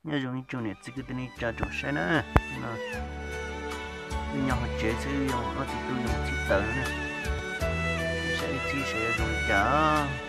Nyob zoo ib tsoom niam txiv kwv tij neej tsa tsoom saib na, no wb nyob hauv tsev xwb, wb yuav ua tib tug zoo txhib taws na, saib ib txhib saib yuav zoo li cas.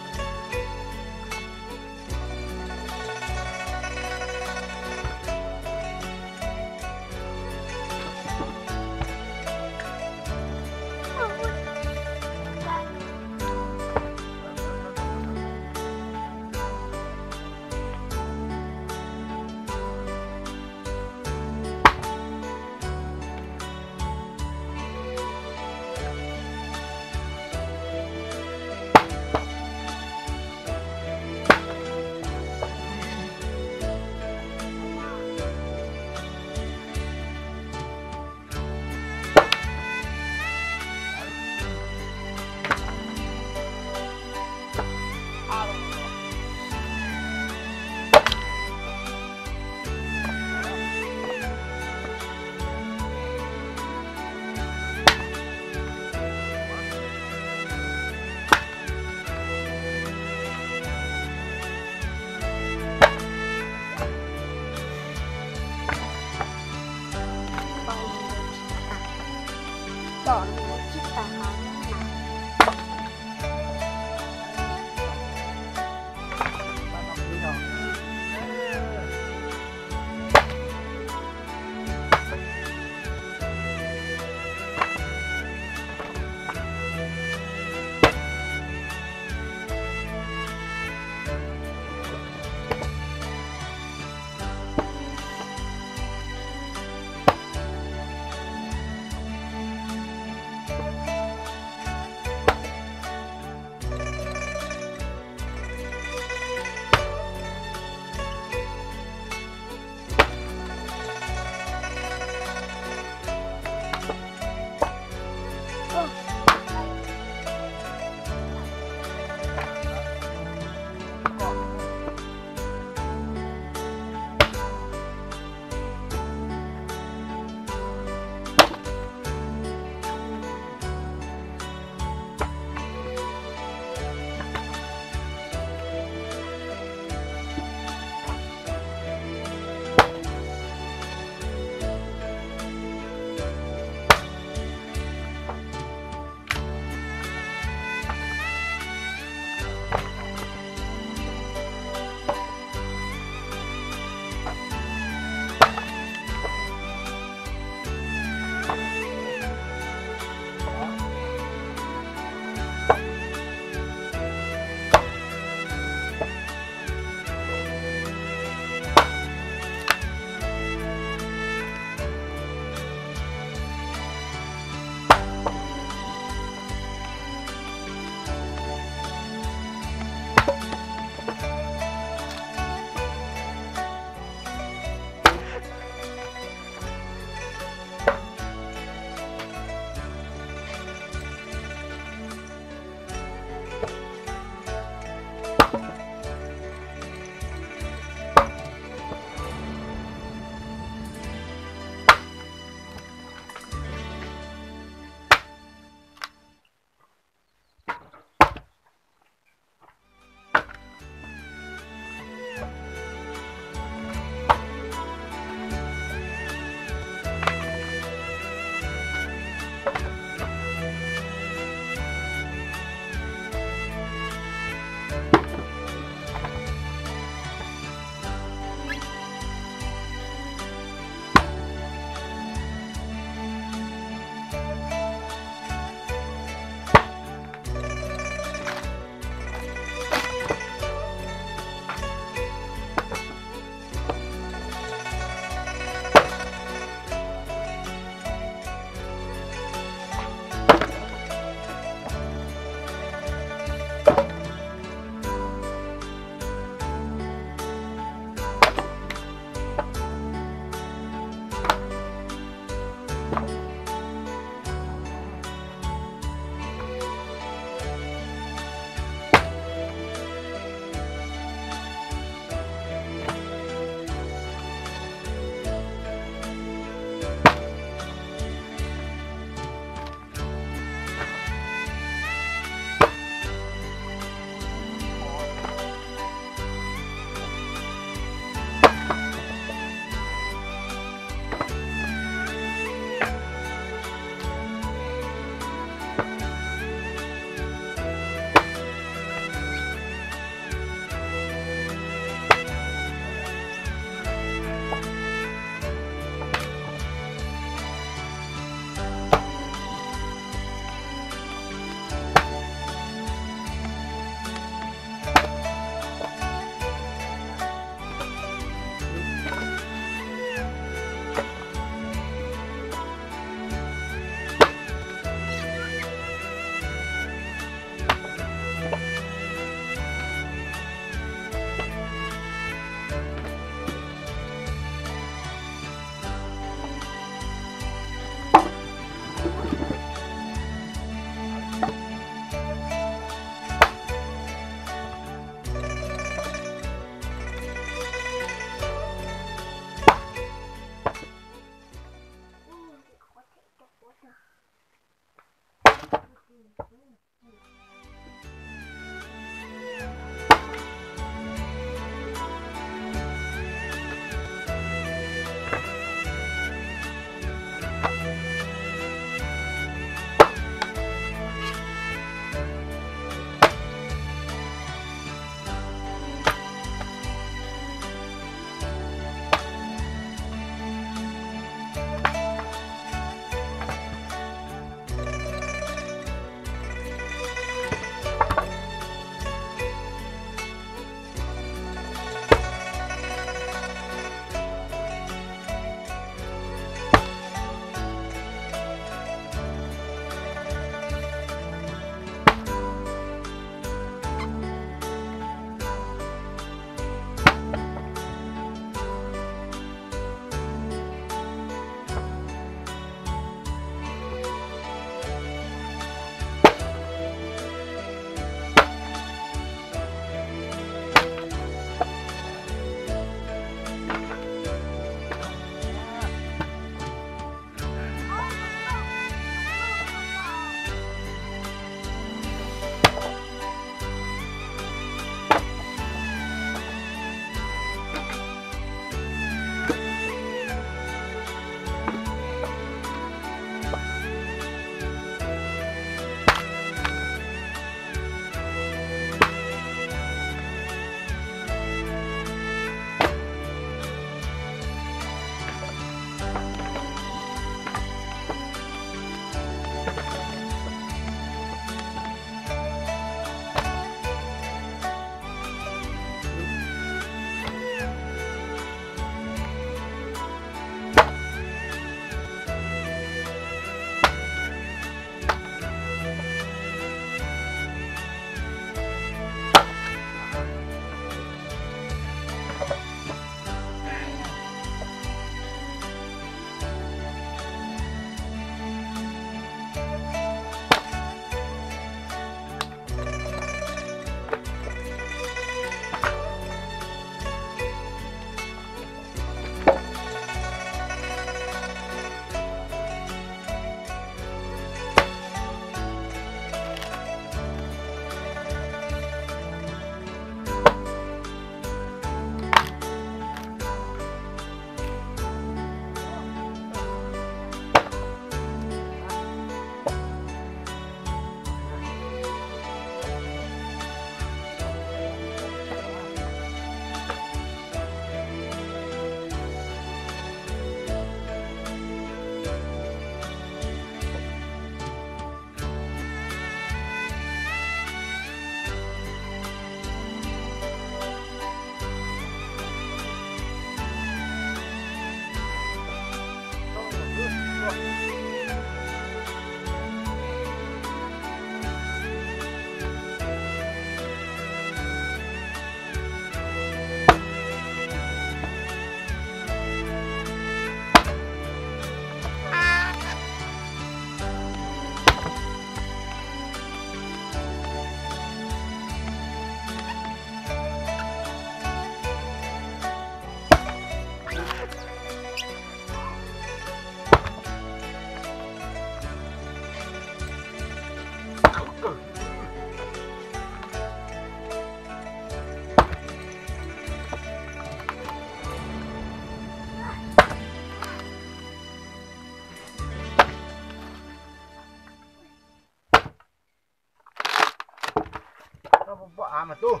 Pob av mas tub.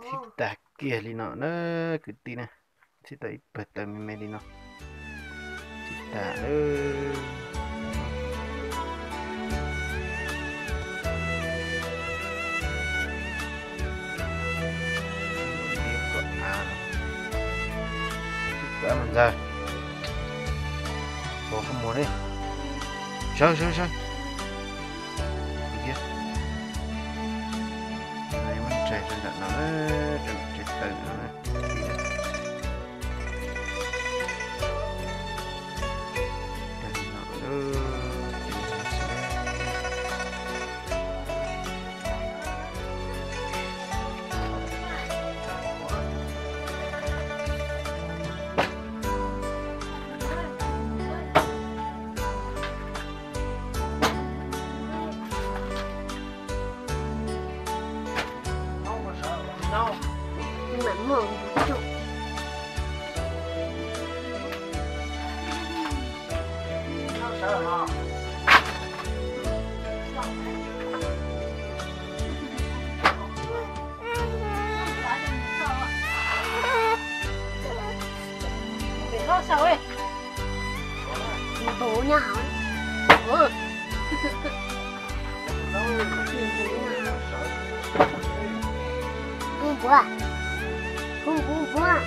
Txhib tag kiag li no na kwv tij na. Txhib tau ib pawg taws me me li no. Txhib tag lawm. Txhib tag mas ntxawg. Pos koj mus li. Sawv sawv sawv. Thiab. Muab ntsaig rau nram no, rau nram tsev taws no na. Phoo Npuag, Phoo Npuag,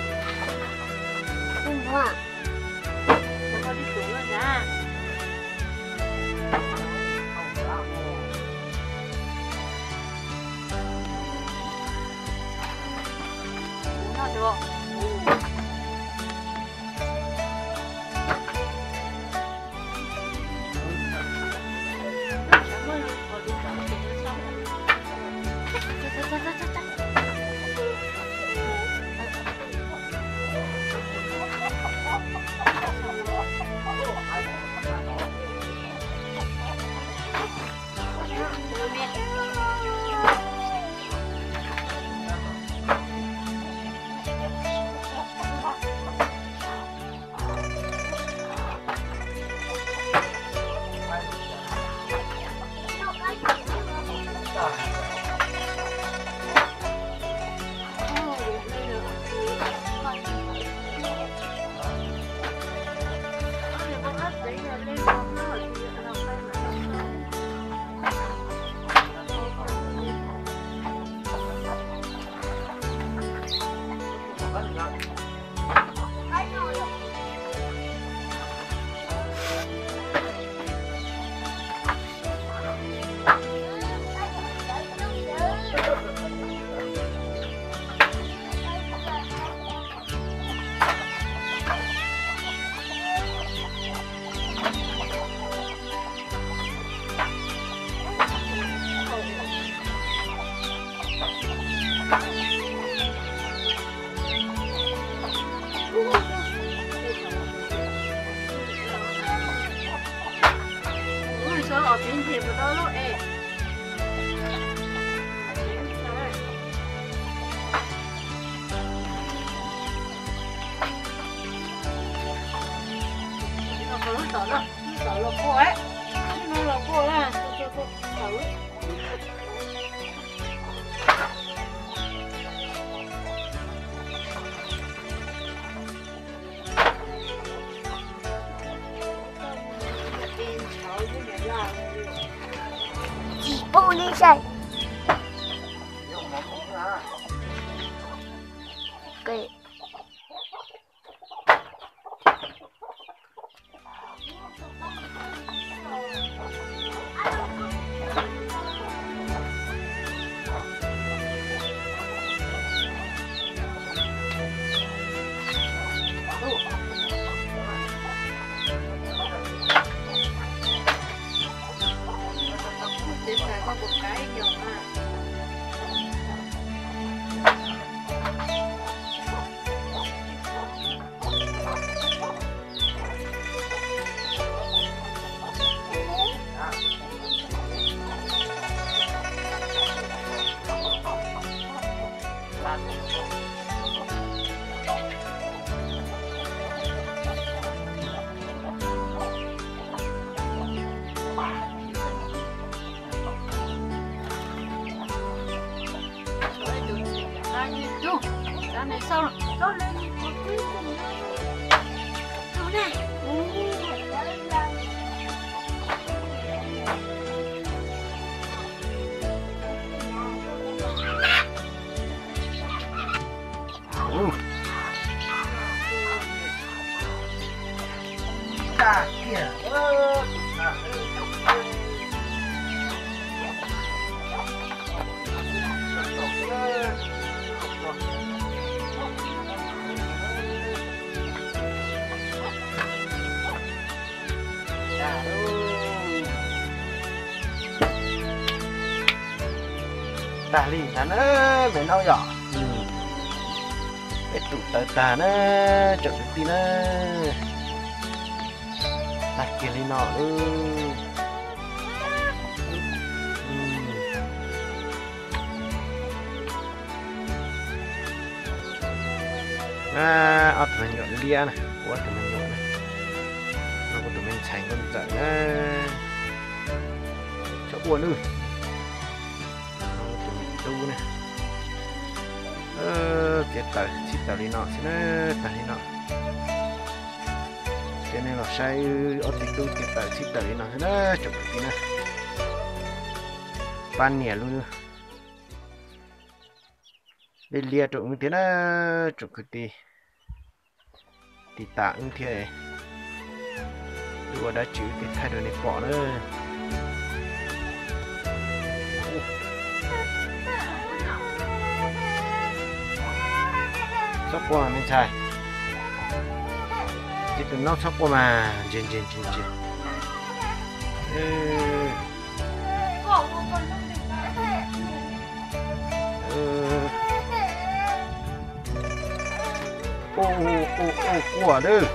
Phoo Npuag. Tsis pub li sai. Tag li ntag na, me nab yom. Peb tum tawv tag na, tsoom kwv tij na. Tag kiag li no lawm. Ob tug me nyuam liab na, kuv ob tug me nyuam na. No kuv tus me ntxhais nkauj ntxawm na. Txhob ua nawb. No kuv tus me tub na. Txiav taws txhib taws li no xwb na, tag li no. Ces nej los saib ob tug tub txiav taws txhib taws li no xwb na, tsoom kwv tij na. Pab niam lub liab liab rau wb thiab na, tsoom kwv tij. Tiv tas wb thiab, wb ua dab tsi wb thiaj thaij rau nej pom na. Txhob quaj me ntxhais, ces tus no txhob quaj mas, ntsia ntsia ntsia ntsia. Quaj lawm.